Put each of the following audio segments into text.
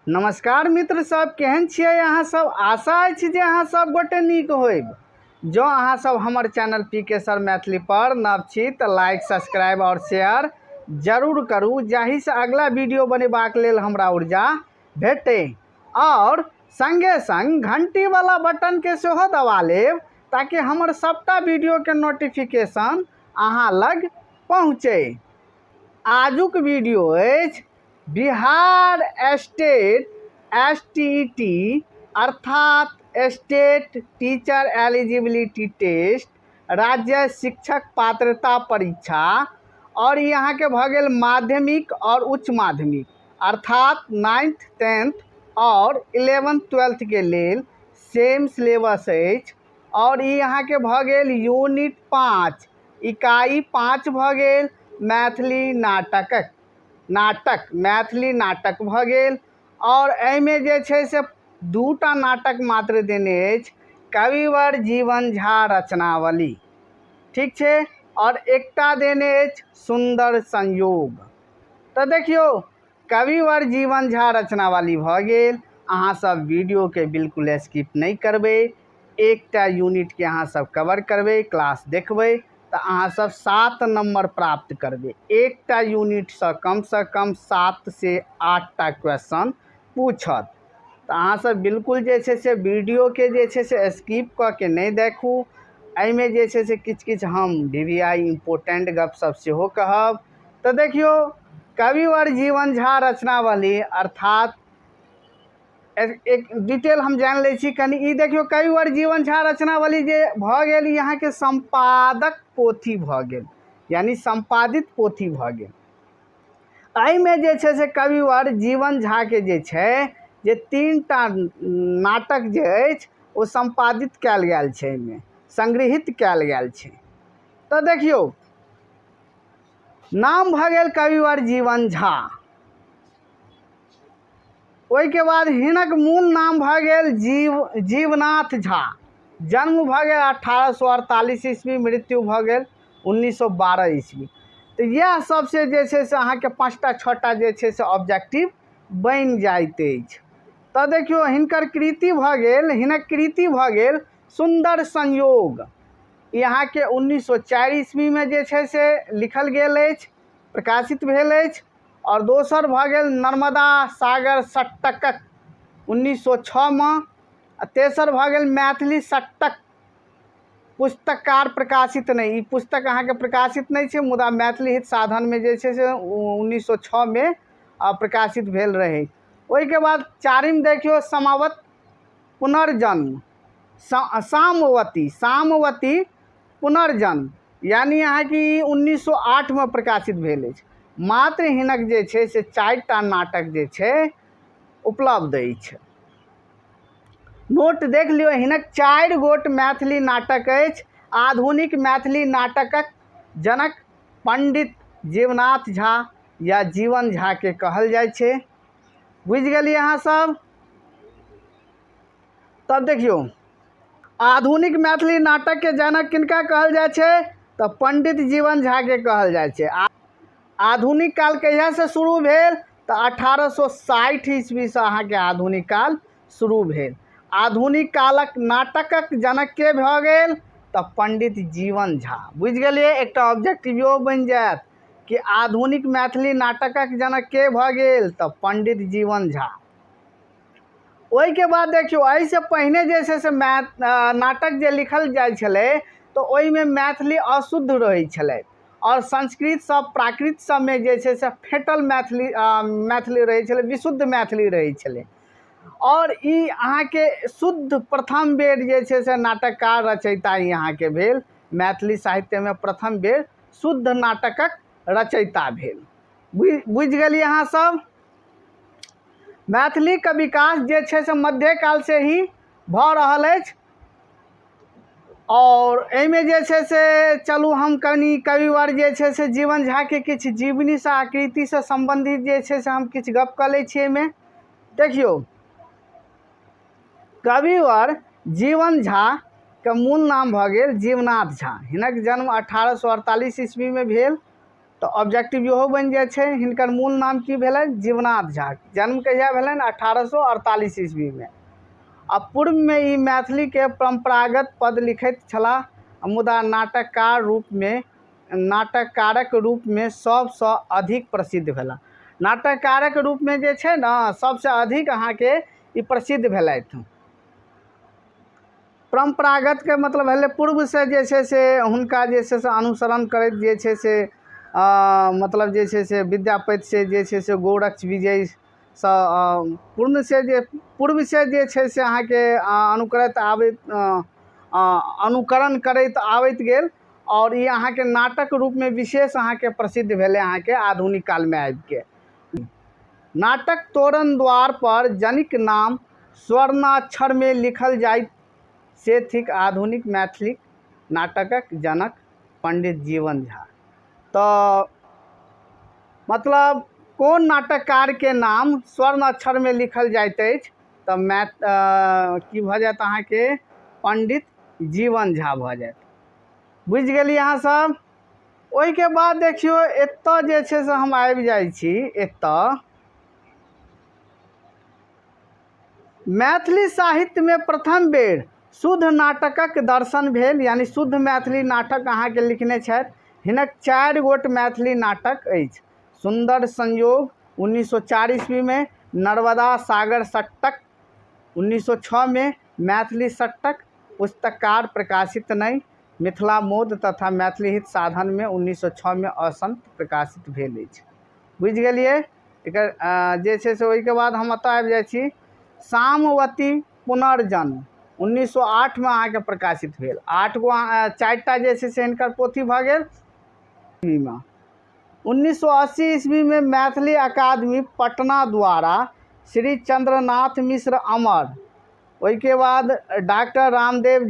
नमस्कार मित्र सब, केहन छियै अहाँ सब? आशा अछि जे अहाँ सब गोटे नीक होइब। जँ अहाँ सब हमर चैनल पी के सर मैथिली पर नव छी तऽ लाइक, सब्सक्राइब और शेयर जरूर करू, जाहिसँ अगला वीडियो बनेबाक लेल हमरा ऊर्जा भेटै। और संगे संग घंटी वाला बटन के सेहो दबा लेब ताकि हमर सबटा वीडियो के नोटिफिकेशन अहाँ लग पहुँचे। आजुक वीडियो अछि Bihar state S T E T अर्थात स्टेट टीचर एलिजिबिलिटी टेस्ट, राज्य शिक्षक पात्रता परीक्षा, और ई अहाँके भऽ गेल माध्यमिक और उच्च माध्यमिक अर्थात नाइन्थ, टेंथ और इलेवेंथ, ट्वेल्थ के लेल सेम सिलेबस अछि। और ई अहाँके भऽ गेल यूनिट 5, इकाई 5 भऽ गेल मैथिली नाटकक नाटक, मैथिली नाटक भऽ गेल। आओर एहिमे जे छै से दूटा नाटक मात्र देने अछि, कविवर जीवन झा रचनावली, ठीक छै, आओर एकटा देने अछि सुन्दर संयोग। तऽ देखियौ, कविवर जीवन झा रचनावली भऽ गेल। अहाँ सब वीडियोके बिल्कुल स्किप नहि करबै, एकटा यूनिटके अहाँ सब कवर करबै, क्लास देखबै तऽ अहाँ सब 7 नम्बर प्राप्त करबै। एकटा यूनिटसँ कमसँ कम 7 से 8टा क्वेश्चन पूछत। तऽ अहाँ सब बिल्कुल जे छै से वीडियोके जे छै से स्किप कऽ के नहि देखू। एहिमे जे छै से किछु किछु हम वी वी I important गपशप सेहो कहब। तऽ देखियौ, कविवर जीवन झा रचनावली अर्थात एक डिटेल हम जानि लै छी कनि। ई देखियौ, कविवर जीवन झा रचनावली जे भऽ गेल, ई अहाँके सम्पादक पोथी भऽ गेल, यानि सम्पादित पोथी भऽ गेल। एहिमे जे छै से कविवर जीवन झाके जे छै जे 3टा नाटक जे अछि ओ सम्पादित कयल गेल छै, एहिमे संग्रहित कयल गेल छै। तऽ देखियौ, नाम भऽ गेल कविवर जीवन झा। ओहिके बाद हिनक मूल नाम भऽ गेल जीवनाथ झा। जन्म भऽ गेल 1848 ईस्वी, मृत्यु भऽ गेल 1912 ईस्वी। तऽ इएह सबसे जे छै से अहाँके 5टा 6टा जे छै से ऑब्जेक्टिव बनि जाइत अछि। तऽ देखियौ, हिनकर कृति भऽ गेल, हिनक कृति भऽ गेल सुन्दर संयोग। ई अहाँके 1904 ईस्वीमे जे छै से लिखल गेल अछि, प्रकाशित भेल अछि। आओर दोसर भऽ गेल नर्मदा सागर सट्टकक 1906मे, आ तेसर भऽ गेल मैथिली सट्टक पुस्तककार प्रकाशित नहि। ई पुस्तक अहाँके प्रकाशित नहि छै, मुदा मैथिली हित साधनमे जे छै से 1906मे प्रकाशित भेल रहै। ओहिके बाद चारिम देखियौ, समावत पुनर्जन्म, सामवती, सामवती पुनर्जन्म, यानि अहाँके ई 1908मे प्रकाशित भेल अछि। मात्र हिनक जे छै से 4टा नाटक जे छै उपलब्ध अछि। नोट देख लियौ, हिनक 4 गोट मैथिली नाटक अछि। आधुनिक मैथिली नाटकक जनक पंडित जीवनाथ झा या जीवन झा के कहल जाइ छै। बुझि गेलियै अहाँ सब? तब देखियौ, आधुनिक मैथिली नाटक के जनक किनका कहल जाइ छै? तऽ पंडित जीवन झा के कहल जाइ छै। आधुनिक काल कहियासँ शुरू भेल? तऽ 1860 ईस्वीसँ अहाँके आधुनिक काल शुरू भेल। आधुनिक कालक नाटकक जनक के भऽ गेल? तऽ पंडित जीवन झा। बुझि गेलियै? एकटा ऑब्जेक्टिव इहो बनि जायत कि आधुनिक मैथिली नाटकक जनक के भऽ गेल? तऽ पंडित जीवन झा। ओहिके बाद देखियौ, एहिसँ पहिने जे छै से नाटक जे लिखल जाइ छलै तऽ ओहिमे मैथिली अशुद्ध रहै छलै आओर संस्कृत सब प्राकृत सबमे जे छै से फेटल मैथिली रहै छलै, विशुद्ध मैथिली रहै छलै। आओर ई अहाँके शुद्ध प्रथम बेर जे छै से नाटककार रचयिता ई अहाँके भेल, मैथिली साहित्यमे प्रथम बेर शुद्ध नाटकक रचयिता भेल। बुझि गेलियै अहाँ सब? मैथिलीके विकास जे छै से मध्यकालसँ ही भऽ रहल अछि। आओर एहिमे जे छै से चलू हम कनि कविवर जे छै से जीवन झाके किछु जीवनीसँ आकृतिसँ सम्बन्धित जे छै से हम किछु गप कऽ लै छी। एहिमे देखियौ, कविवर जीवन झाके मूल नाम भऽ गेल जीवनाथ झा। हिनक जन्म 1848 ईस्वीमे भेल। तऽ ऑब्जेक्टिव इहो बनि जाइ छै। हिनकर मूल नाम की भेलनि? जीवनाथ झा। जन्म कहिया भेलनि? 1848 ईस्वीमे। आ पूर्वमे ई मैथिलीके परम्परागत पद लिखैत छलाह, मुदा नाटककारक रूपमे सबसँ अधिक प्रसिद्ध भेलाह। नाटककारक रूपमे जे छै ने, सबसँ अधिक अहाँके ई प्रसिद्ध भेलथि। परम्परागतके मतलब भेलै पूर्वसँ जे छै से हुनका जे छै से अनुसरण करैत जे छै से मतलब जे छै से विद्यापतिसँ जे छै से गोरक्ष विजयसँ पूर्वसँ जे छै से अहाँके अनुकरैत आबैत अनुकरण करैत आबैत गेल आओर ई अहाँके नाटक रूपमे विशेष अहाँके प्रसिद्ध भेलै अहाँके आधुनिक कालमे आबिके। नाटक तोरण द्वार पर जनिक नाम स्वर्णाक्षरमे लिखल जाइत से थिक आधुनिक मैथिली नाटकक जनक पंडित जीवन झा। तऽ मतलब कोन नाटककारके नाम स्वर्ण अक्षरमे लिखल जाइत अछि? तऽ की भऽ जायत अहाँके? पंडित जीवन झा भऽ जायत। बुझि गेलियै अहाँ सब? ओहिके बाद देखियौ, एतऽ जे छै से हम आबि जाइ छी। एतऽ मैथिली साहित्यमे प्रथम बेर शुद्ध नाटकक दर्शन भेल, यानी शुद्ध मैथिली नाटक अहाँके लिखने छथि। हिनक 4 गोट मैथिली नाटक अछि। सुन्दर संयोग 1904 ईस्वीमे, नर्मदा सागर सट्टक 1906मे, मैथिली सट्टक पुस्तककार प्रकाशित नहि, मिथिला मोद तथा मैथिली हित साधनमे 1906मे असंत प्रकाशित भेल अछि। बुझि गेलियै? एकर जे छै से ओहिके बाद हम एतऽ आबि जाइ छी। सामवती पुनर्जन्म 1908मे अहाँके प्रकाशित भेल। 8 गो 4टा जे छै से हिनकर पोथी भऽ गेल। 1980 ईस्वीमे मैथिली अकादमी पटना द्वारा श्री चंद्रनाथ मिश्र अमर, ओहिके बाद डॉक्टर रामदेव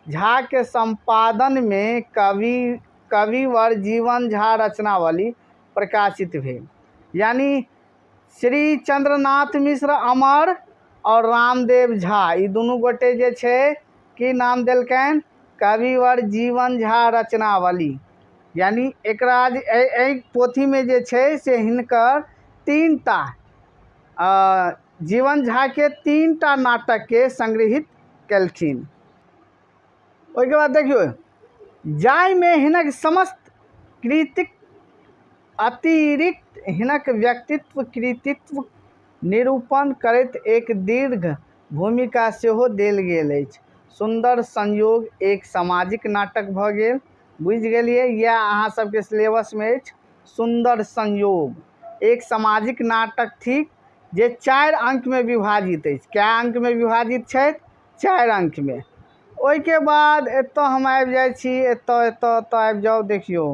झा के सम्पादनमे कविवर जीवन झा रचनावली प्रकाशित भेल। यानी श्री चंद्रनाथ मिश्र अमर और रामदेव झा ई दुनू गोटे जे छै की नाम देलकनि? कविवर जीवन झा रचनावली। यानी एकरा एहि पोथीमे जे छै से हिनकर 3टा जीवन झा के 3टा नाटक के संग्रहित केलखिन। ओहिके बाद देखियौ, जाहिमे हिनक समस्त कृतिक अतिरिक्त हिनक व्यक्तित्व कृतित्व निरूपण करैत एक दीर्घ भूमिका सेहो देल गेल अछि। सुन्दर संयोग एक सामाजिक नाटक भऽ गेल। बुझि गेलियै? इएह अहाँ सबके सिलेबसमे अछि। सुन्दर संयोग एक सामाजिक नाटक थिक जे 4 अंकमे विभाजित अछि। कए अंकमे विभाजित छथि? 4 अंकमे। ओहिके बाद एतऽ हम आबि जाइ छी, एतऽ एतऽ एतऽ आबि जाउ। देखियौ,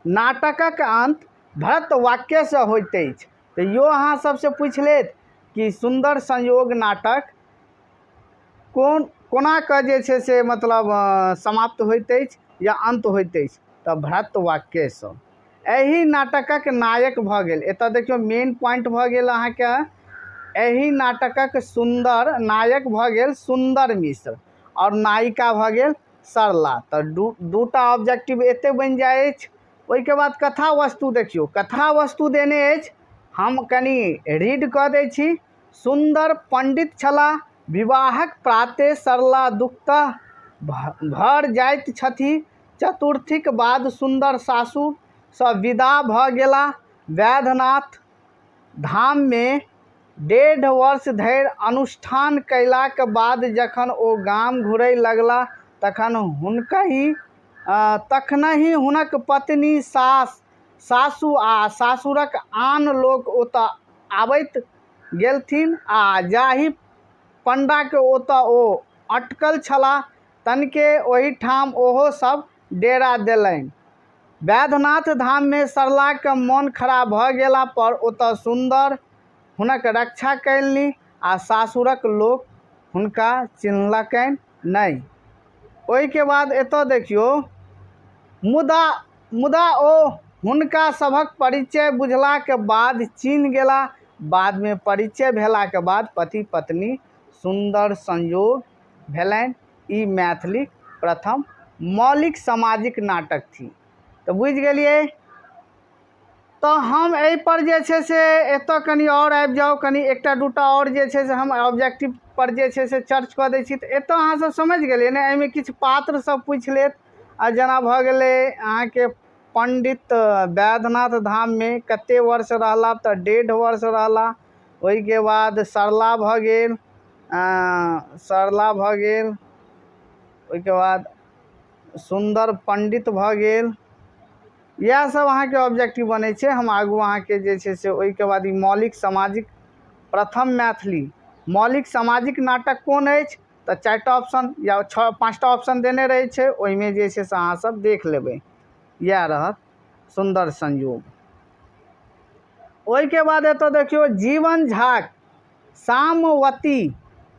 नाटकक अंत भरत वाक्यसँ होइत अछि। तऽ यो अहाँ सबसँ पूछि लेत कि सुन्दर संयोग नाटक कोन कोना कऽ जे छै से मतलब समाप्त होइत अछि या अंत होइत अछि? तऽ भरत वाक्यसँ। एहि नाटकक नायक भऽ गेल, एतऽ देखियौ मेन पॉइंट भऽ गेल अहाँके, एहि नाटकक सुन्दर नायक भऽ गेल सुन्दर मिश्र और नायिका भऽ गेल सरला। तऽ दूटा ऑब्जेक्टिव एते बनि जाइ अछि। ओहिके बाद कथा वस्तु देखियौ, कथा वस्तु देने अछि, हम कनि रीड कऽ दै छी। सुन्दर पंडित छलाह, विवाहक प्राते सरला दुखतः भर जाइत छथि। चतुर्थीक बाद सुन्दर सासुरसँ विदा भऽ गेलाह। वैद्यनाथ धाममे 1.5 वर्ष धरि अनुष्ठान कयलाक बाद जखन ओ गाम घुरय लगलाह तखनहि हुनक पत्नी सासु आ सासुरक आन लोक ओतऽ आबैत गेलथिन आ जाहि पंडाके ओतऽ ओ अटकल छलाह तनिके ओहिठाम ओहो सब डेरा देलनि। वैद्यनाथ धाममे सरलाके मोन खराब भऽ गेला पर ओतऽ सुन्दर हुनक रक्षा कयलनि आ सासुरक लोक हुनका चिन्हलकनि नहि। ओहिके बाद एतऽ देखियौ, मुदा ओ हुनका सभक परिचय बुझलाक बाद चिन्ह गेला। बादमे परिचय भेलाक बाद पति पत्नी सुन्दर संयोग भेलनि। ई मैथिलीक प्रथम मौलिक सामाजिक नाटक थी। तऽ बुझि गेलियै। तऽ हम एहिपर जे छै से एतऽ कनि आओर आबि जाउ, कनि एकटा दूटा आओर जे छै से हम ऑब्जेक्टिव पर जे छै से चर्च कऽ दै छी। तऽ एतऽ अहाँ सब समझि गेलियै ने, एहिमे किछु पात्र सब पूछि लेत। आ जेना भऽ गेलै अहाँके पंडित वैद्यनाथ धाममे कते वर्ष रहला, तऽ 1.5 वर्ष रहला। ओहिके बाद सरला भऽ गेल, सरला भऽ गेल, ओहिके बाद सुन्दर पंडित भऽ गेल। इएह सब अहाँके ऑब्जेक्टिव बनै छै। हम आगू अहाँके जे छै से ओहिके बाद ई मौलिक सामाजिक प्रथम मैथिली मौलिक सामाजिक नाटक कोन अछि, तऽ 4टा ऑप्शन या 5टा ऑप्शन देने रहै छै, ओहिमे जे छै से अहाँ सब देख लेबै। इएह रहत सुन्दर संयोग। ओहिके बाद एतऽ देखियौ जीवन झाक सामवती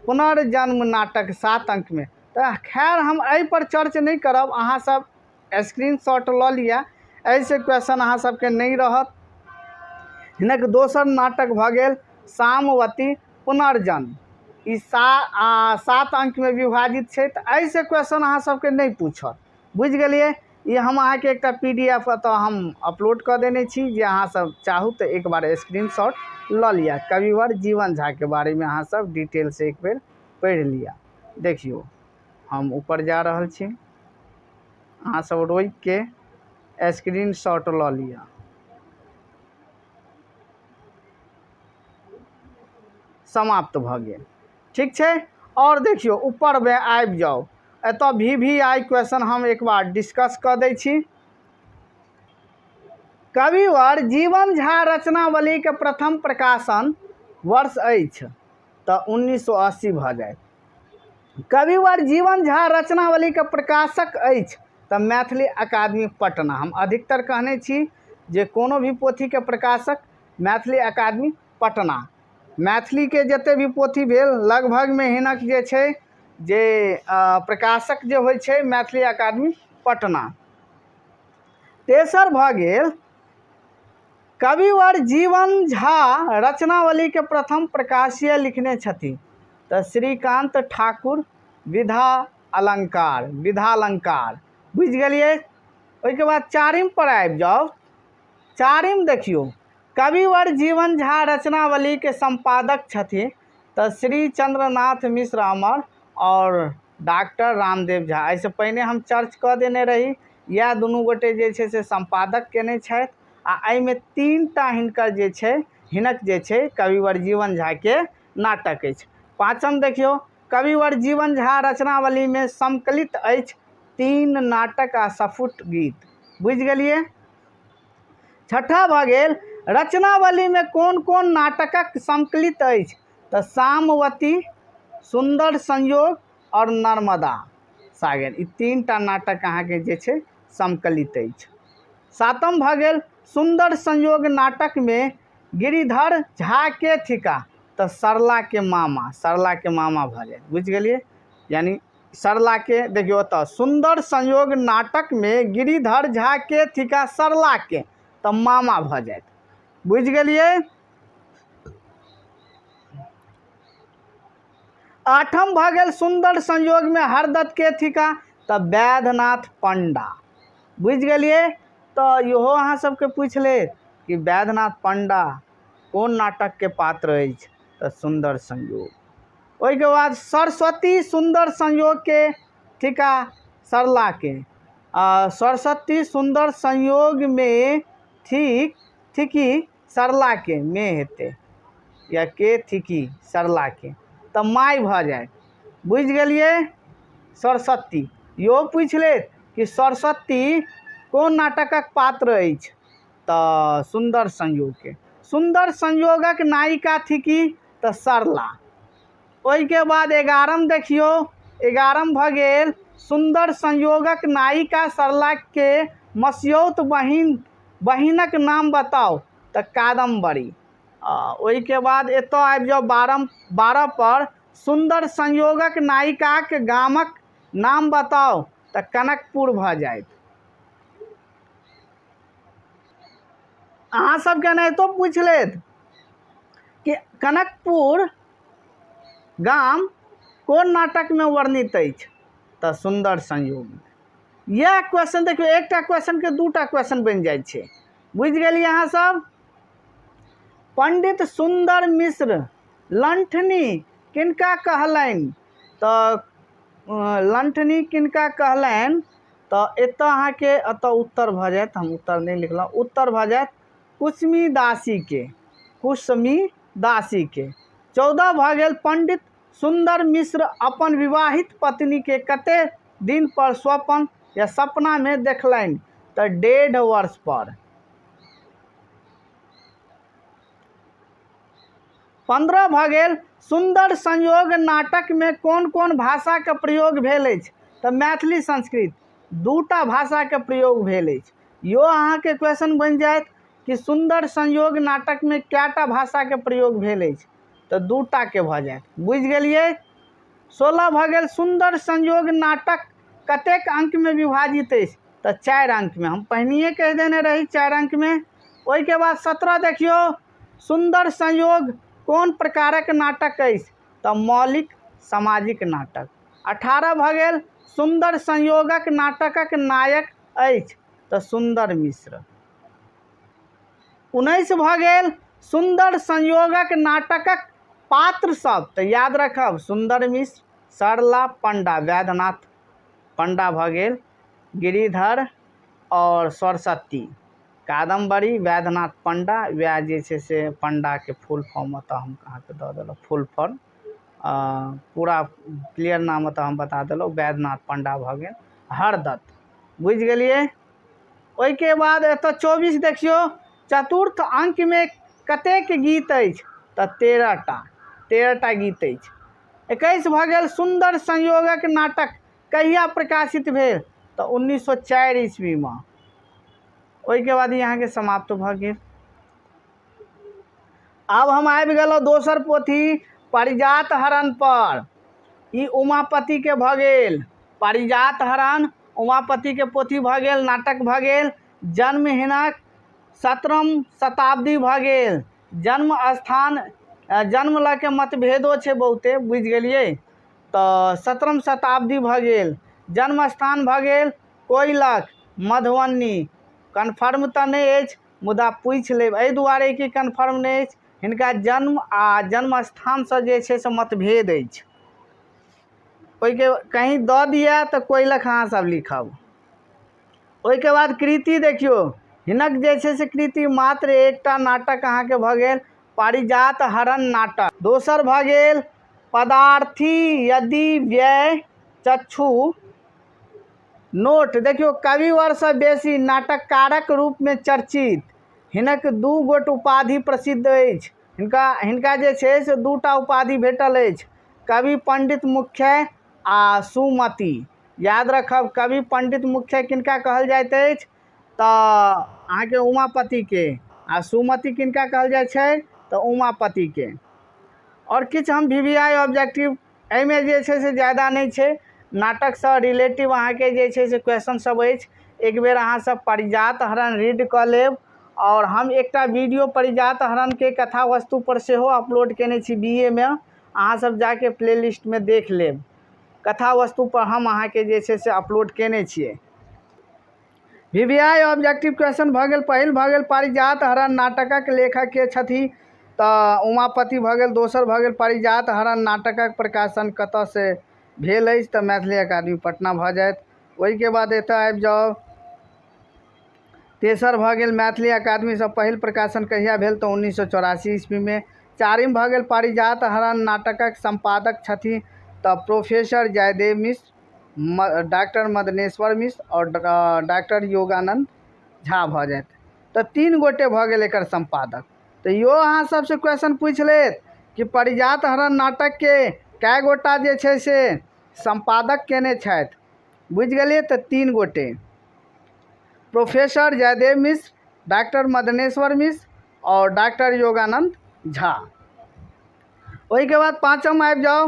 पुनर्जन्म नाटक 7 अंकमे। तऽ खैर हम एहिपर चर्च नहि करब, अहाँ सब स्क्रीनशॉट लऽ लिअ, एहिसँ क्वेश्चन अहाँ सबके नहि रहत। हिनक दोसर नाटक भऽ गेल सामवती पुनर्जन्म, ई 7 अंकमे विभाजित छै, तऽ एहिसँ क्वेश्चन अहाँ सबके नहि पूछत। बुझि गेलियै। ई हम अहाँके एकटा PDF एतऽ हम अपलोड कऽ देने छी, जे अहाँ सब चाहू तऽ एक बार स्क्रीनशॉट लऽ लिअ। कविवर जीवन झाके बारेमे अहाँ सब डिटेलसँ एक बेर पढ़ि लिअ। देखियौ हम ऊपर जा रहल छी, अहाँ सब रोकिके स्क्रीनशॉट लऽ लिअ। समाप्त भऽ गेल, ठीक छै। आओर देखियौ ऊपरमे आबि जाउ, एतऽ VVI question हम एक बार डिस्कस कऽ दै छी। कविवर जीवन झा रचनावलीके प्रथम प्रकाशन वर्ष अछि, तऽ 1980 भऽ जायत। कविवर जीवन झा रचनावलीके प्रकाशक अछि, तऽ मैथिली अकादमी पटना। हम अधिकतर कहने छी जे कोनो भी पोथीके प्रकाशक मैथिली अकादमी पटना। मैथिलीके जते भी पोथी भेल लगभगमे हिनक जे छै जे प्रकाशक जे होइ छै मैथिली अकादमी पटना। तेसर भऽ गेल कविवर जीवन झा रचनावलीके प्रथम प्रकाशीय लिखने छथि, तऽ श्रीकान्त ठाकुर विधा अलंकार, विधालंकार। बुझि गेलियै। ओहिके बाद चारिम पर आबि जाउ। चारिम देखियौ कविवर जीवन झा रचनावलीके सम्पादक छथि, तऽ श्री चंद्रनाथ मिश्र अमर और डॉक्टर रामदेव झा। एहिसँ पहिने हम चर्च कऽ देने रही, इएह दुनू गोटे जे छै से सम्पादक केने छथि। आ एहिमे 3टा हिनकर जे छै हिनक जे छै कविवर जीवन झाके नाटक अछि। पाँचम देखियौ कविवर जीवन झा रचनावलीमे संकलित अछि 3 नाटक आ सफुट गीत। बुझि गेलियै। छठा भऽ गेल रचनावलीमे कोन कोन नाटकक संकलित अछि, तऽ सामवती, सुन्दर संयोग और नर्मदा सागर, ई 3टा नाटक अहाँके जे छै संकलित अछि। सातम भऽ गेल सुन्दर संयोग नाटकमे गिरिधर झा के थिका, तऽ सरला के मामा, सरला के मामा भऽ जायत। बुझि गेलियै। यानी सरला के देखियौ ओतऽ सुन्दर संयोग नाटकमे गिरिधर झा के थिका सरला के, तऽ मामा भऽ जायत। बुझि गेलियै। आठम भऽ गेल सुन्दर संयोगमे हरदत्त के थिका, तऽ वैद्यनाथ पंडा। बुझि गेलियै। तऽ इहो अहाँ सबके पूछि लेत कि वैद्यनाथ पंडा कोन नाटकके पात्र अछि, तऽ सुन्दर संयोग। ओहिके बाद सरस्वती सुन्दर संयोगके थिका सरलाके, आ सरस्वती सुन्दर संयोगमे थिकी सरलाके, मे हेतै या के थिकी सरलाके, तऽ माय भऽ जायत। बुझि गेलियै। सरस्वती इहो पूछि लेत कि सरस्वती कोन नाटकक पात्र अछि, तऽ सुन्दर संयोगके। सुन्दर संयोगक नायिका थिकी, तऽ सरला। ओहिके बाद 11 देखियौ, 11 भऽ गेल सुन्दर संयोगक नायिका सरला के मसियौत बहिनक नाम बताउ, तऽ कादम्बरी। ओहिके बाद एतऽ आबि जाउ 12 पर सुन्दर संयोगक नायिकाक गामक नाम बताउ, तऽ कनकपुर भऽ जायत। अहाँ सबके एनाहितो पूछि लेत कि कनकपुर गाम कोन नाटकमे वर्णित अछि, तऽ सुन्दर संयोगमे। इएह क्वेश्चन देखियौ, एकटा क्वेश्चनके 2टा क्वेश्चन बनि जाइ छै। बुझि गेलियै अहाँ सब? पंडित सुंदर मिश्र लंठनी किनका कहलनि? तऽ लंठनी किनका कहलनि? तऽ एतऽ अहाँके एतऽ उत्तर भऽ जायत, हम उत्तर नहि लिखलहुँ, उत्तर भऽ जायत कुसमी दासी के, कुसमी दासी के। 14 भऽ गेल पंडित सुंदर मिश्र अपन विवाहित पत्नी के कते दिन पर स्वप्न या सपना में देखलनि? तऽ 1.5 वर्ष पर। 15 भऽ गेल सुंदर संयोग नाटक में कोन कोन भाषा के प्रयोग भेल अछि? तऽ मैथिली संस्कृत 2टा भाषा के प्रयोग भेल अछि। यो अहाँके क्वेश्चन बनि जायत कि सुंदर संयोग नाटक में कएटा भाषा के प्रयोग भेल अछि? तऽ 2टा के भऽ जायत। बुझि गेलियै? 16 भऽ गेल सुंदर संयोग नाटक कतेक अंक में विभाजित अछि? तऽ 4 अंक में, हम पहिनहिए कहि देने रही 4 अंक में। ओहिके बाद 17 देखियौ सुंदर संयोग कोन प्रकारक नाटक अछि? तऽ मौलिक सामाजिक नाटक। 18 भऽ गेल सुंदर संयोगक नाटकक नायक अछि? तऽ सुंदर मिश्र। 19 भऽ गेल सुंदर संयोगक नाटकक पात्र सब, तऽ याद रखब सुंदर मिश्र, सरला, पंडा, वैद्यनाथ पंडा भऽ गेल, गिरिधर और सरस्वती, कादम्बरी, वैद्यनाथ पंडा। वएह जे छै से पंडाके फुल फॉर्म एतऽ हम अहाँके दऽ देलहुँ, फुल फॉर्म पूरा क्लियर नाम एतऽ हम बता देलहुँ, वैद्यनाथ पंडा भऽ गेल, हरदत्त। बुझि गेलियै? ओहिके बाद एतऽ 24 देखियौ चतुर्थ अंकमे कतेक गीत अछि? तऽ 13टा, 13टा गीत अछि। 21 भऽ गेल सुंदर संयोगक नाटक कहिया प्रकाशित भेल? तऽ 1904 ईस्वीमे। ओहिके बाद ई अहाँके समाप्त भऽ गेल। आब हम आबि गेलहुँ दोसर पोथी पारिजात हरण पर। ई उमापति के भऽ गेल पारिजात हरण, उमापति के पोथी भऽ गेल, नाटक भऽ गेल। जन्म हिनक 17म शताब्दी भऽ गेल। जन्म स्थान, जन्म लऽ के मतभेदो छै बहुते, बुझि गेलियै? तऽ 17म शताब्दी भऽ गेल। जन्म स्थान भऽ गेल कोइलख, मधुबनी। कन्फर्म तऽ नहि अछि, मुदा पूछि लेब एहि दुआरे कि कन्फर्म नहि अछि, हिनका जन्म आ जन्म स्थानसँ जे छै से मतभेद अछि। ओहिके कहीं दऽ दिए तऽ कोइलख अहाँ सब लिखब। ओहिके बाद कृति देखियौ, हिनक जे छै से कृति मात्र एकटा नाटक अहाँके भऽ गेल पारिजात हरण नाटक। दोसर भऽ गेल पदार्थी यदि व्यय चक्षु। नोट देखियौ, कविवरसँ बेसी नाटककारक रूपमे चर्चित हिनक 2 गोट उपाधि प्रसिद्ध अछि। हिनका जे छै से 2टा उपाधि भेटल अछि, कवि पंडित मुख्य आ सुमति। याद रखब, कवि पंडित मुख्य किनका कहल जाइत अछि? तऽ अहाँके उमापति के, आ सुमति किनका कहल जाइ छै? तऽ उमापति के। आओर किछु हम VVI objective एहिमे जे छै से ज्यादा नहि छै, नाटकसँ रिलेटिव अहाँके जे छै से क्वेश्चन सब अछि। एक बेर अहाँ सब पारिजात हरण रीड कऽ लेब। और हम एकटा वीडियो पारिजात हरण के कथा वस्तु पर सेहो अपलोड केने छी बी ए मे, अहाँ सब जाके प्ले लिस्ट में देख लेब। कथा वस्तु पर हम अहाँके जे छै से अपलोड केने छियै। VVI objective question भऽ गेल। पहिल भऽ गेल पारिजात हरण नाटकक लेखक के छथि? तऽ उमापति भऽ गेल। दोसर भऽ गेल पारिजात हरण नाटकक प्रकाशन कतऽ से भेल अछि? तऽ मैथिली अकादमी पटना भऽ जायत। ओहिके बाद एतऽ आबि जाउ। तेसर भऽ गेल मैथिली अकादमीसँ पहिल प्रकाशन कहिया भेल? तऽ 1984 ईस्वीमे। चारिम भऽ गेल पारिजात हरण नाटकक सम्पादक छथि? तऽ प्रोफेसर जयदेव मिश्र, डॉक्टर मदनेश्वर मिश्र और डॉक्टर योगानंद झा भऽ जायत। तऽ 3 गोटे भऽ गेल एकर सम्पादक। तऽ इहो अहाँ सबसँ क्वेश्चन पूछि लेत कि पारिजात हरण नाटकके कए गोटा जे छै से सम्पादक केने छथि? बुझि गेलियै? तऽ 3 गोटे, प्रोफेसर जयदेव मिश्र, डॉक्टर मदनेश्वर मिश्र और डॉक्टर योगानंद झा। ओहिके बाद पाँचम आबि जाउ।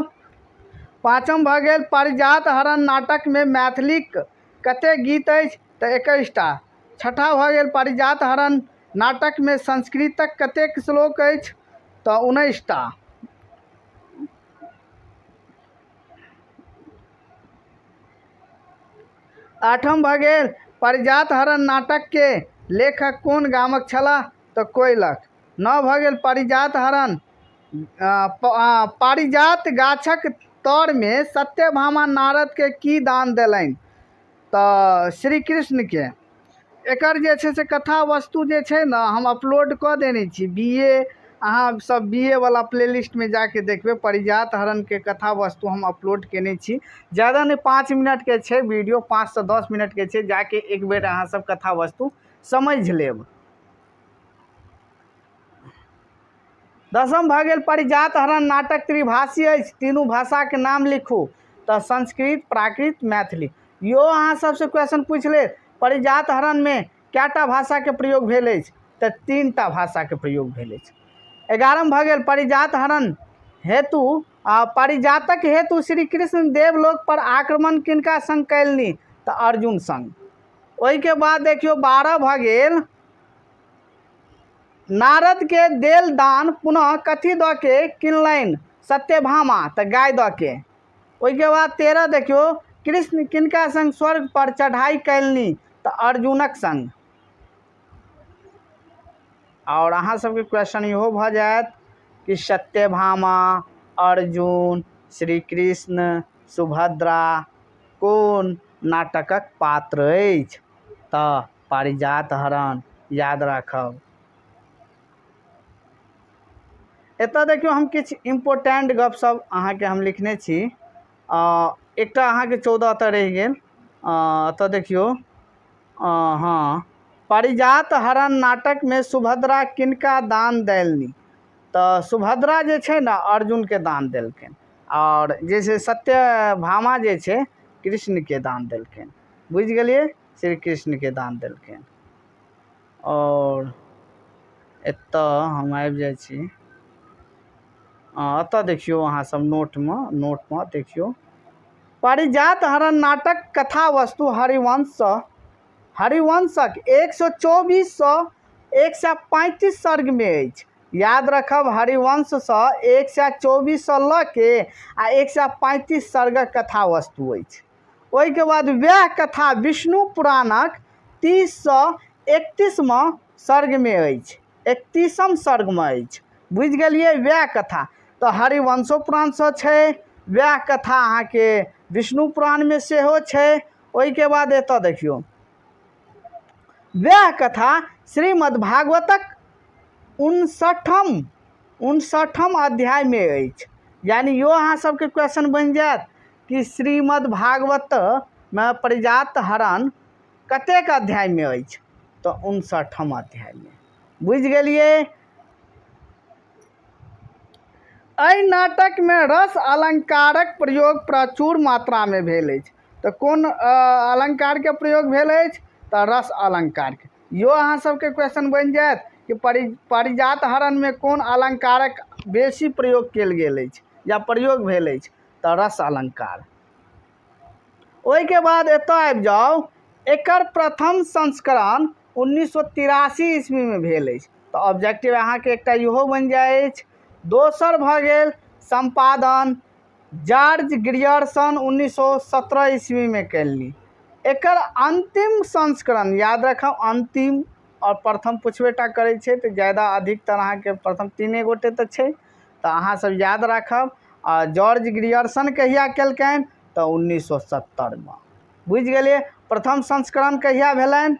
पाँचम भऽ गेल पारिजात हरण नाटकमे मैथिलीक कतेक गीत अछि? तऽ 21टा। छठा भऽ गेल पारिजात हरण नाटकमे संस्कृतक कतेक श्लोक अछि? तऽ 19टा। आठम भऽ गेल पारिजात हरण नाटकके लेखक कोन गामक छलाह? तऽ कोइलख। नओ भऽ गेल पारिजात हरण पारिजात गाछक तरमे सत्यभामा नारदके की दान देलनि? तऽ श्री कृष्णके। एकर जे छै से कथा वस्तु जे छै ने हम अपलोड कऽ देने छी। बी ए अहाँ सब बी ए वाला प्लेलिस्टमे जाके देखबै, पारिजात हरणके कथा वस्तु हम अपलोड केने छी। ज्यादा नहि, 5 मिनटके छै वीडियो, 5 से 10 मिनटके छै। जाके एक बेर अहाँ सब कथा वस्तु समझि लेब। दसम भऽ गेल पारिजात हरण नाटक त्रिभाषी अछि, तीनू भाषाके नाम लिखू। तऽ संस्कृत, प्राकृत, मैथिली। इहो अहाँ सबसँ क्वेश्चन पूछि लेत, पारिजात हरणमे कएटा भाषाके प्रयोग भेल अछि? तऽ 3टा भाषाके प्रयोग भेल अछि। 11म भऽ गेल पारिजात हरण हेतु पारिजातक हेतु श्री कृष्ण देवलोक पर आक्रमण किनका संग कयलनि? तऽ अर्जुन संग। ओहिके बाद देखियौ, 12 भऽ गेल नारद के देल दान पुनः कथी दऽ के किनलनि सत्यभामा? तऽ गाय दऽ के। ओहिके बाद 13 देखियौ, कृष्ण किनका संग स्वर्ग पर चढ़ाई कयलनि? तऽ अर्जुनक संग। आओर अहाँ सबके क्वेश्चन इहो भऽ जायत कि सत्यभामा, अर्जुन, श्री कृष्ण, सुभद्रा कोन नाटकक पात्र अछि? तऽ पारिजात हरण, याद राखब। एतऽ देखियौ, हम किछु इम्पोर्टेंट गप सब अहाँके हम लिखने छी। एकटा अहाँके 14 एतऽ रहि गेल। एतऽ देखियौ, हँ, पारिजात हरण नाटकमे सुभद्रा किनका दान देलनि? तऽ सुभद्रा जे छै ने अर्जुनके दान देलखिन आओर जे छै सत्यभामा जे छै कृष्णके दान देलखिन। बुझि गेलियै? श्री कृष्णके दान देलखिन। आओर एतऽ हम आबि जाइ छी। एतऽ देखियौ, अहाँ सब नोटमे देखियौ, पारिजात हरण नाटक कथा वस्तु हरिवंशसँ, हरिवंशक 124 सँ 135 सर्गमे अछि। याद रखब, हरिवंशसँ 124सँ लऽ के आ 135 सर्गक कथा वस्तु अछि। ओहिके बाद वएह कथा विष्णु पुराणक 30 सँ 31म सर्गमे अछि, 31म सर्गमे अछि। बुझि गेलियै? वएह कथा तऽ हरिवंशो पुराणसँ छै, वएह कथा अहाँके विष्णु पुराणमे सेहो छै। ओहिके बाद एतऽ देखियौ, वएह कथा श्रीमद् भागवतक 59ठम अध्यायमे अछि। यानी यो अहाँ सबके क्वेश्चन बनि जायत कि श्रीमद् भागवतमे पारिजात हरण कतेक अध्यायमे अछि? तऽ 59ठम अध्यायमे। बुझि गेलियै? एहि नाटकमे रस अलंकारक प्रयोग प्रचुर मात्रामे भेल अछि। तऽ कोन अलंकारके प्रयोग भेल अछि? तऽ रस अलंकारके। इहो अहाँ सबके क्वेश्चन बनि जायत कि पारिजात हरणमे कोन अलंकारक बेसी प्रयोग कयल गेल अछि या प्रयोग भेल अछि? तऽ रस अलंकार। ओहिके बाद एतऽ आबि जाउ, एकर प्रथम संस्करण 1983 ईस्वीमे भेल अछि। तऽ ऑब्जेक्टिव अहाँके एकटा इहो बनि जाइ अछि। दोसर भऽ गेल सम्पादन जॉर्ज ग्रियर्सन 1917 ईस्वीमे कयलनि। एकर अंतिम संस्करण, याद रखब, अंतिम आओर प्रथम पुछबे टा करै छै, तऽ ज्यादा अधिकतर अहाँके प्रथम तीने गोटे तऽ छै, तऽ अहाँ सब याद राखब। आ जॉर्ज ग्रियर्सन कहिया केलकनि? तऽ 1970मे। बुझि गेलियै? प्रथम संस्करण कहिया भेलनि?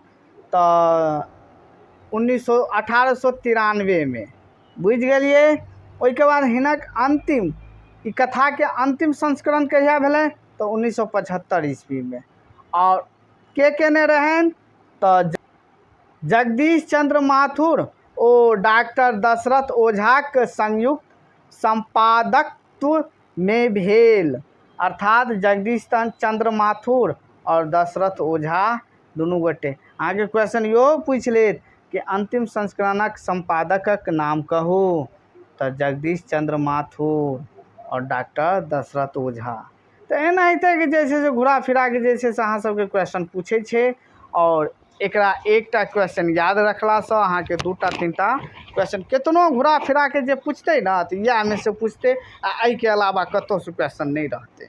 तऽ 1893मे। बुझि गेलियै? ओहिके बाद हिनक अंतिम, ई कथाके अंतिम संस्करण कहिया भेलै? तऽ 1975 ईस्वीमे। आओर के केने रहनि? तऽ जगदीश चंद्र माथुर ओ डॉक्टर दशरथ ओझाक संयुक्त संपादकत्व मे भेल। अर्थात जगदीश चंद्र माथुर आओर दशरथ ओझा दुनू गोटे। अहाँके क्वेश्चन इहो पूछि लेत कि अंतिम संस्करणक संपादकक नाम कहू। तऽ जगदीश चंद्र माथुर आओर डॉक्टर दशरथ ओझा। तऽ एनाहिते के जे छै से घुरा फिरा के जे छै से अहाँ सबके क्वेश्चन पूछै छै। आओर एकरा एकटा क्वेश्चन याद रखलासँ अहाँके दूटा तीनटा क्वेश्चन केतनो घुरा फिरा के जे पूछतै ने, तऽ इएहमे से पूछतै आ एहिके अलावा कतहुसँ क्वेश्चन नहि रहतै।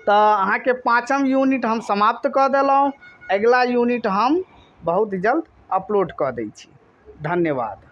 तऽ अहाँके पाँचम यूनिट हम समाप्त कऽ देलहुँ। अगिला यूनिट हम बहुत जल्द अपलोड कऽ दै छी। धन्यवाद।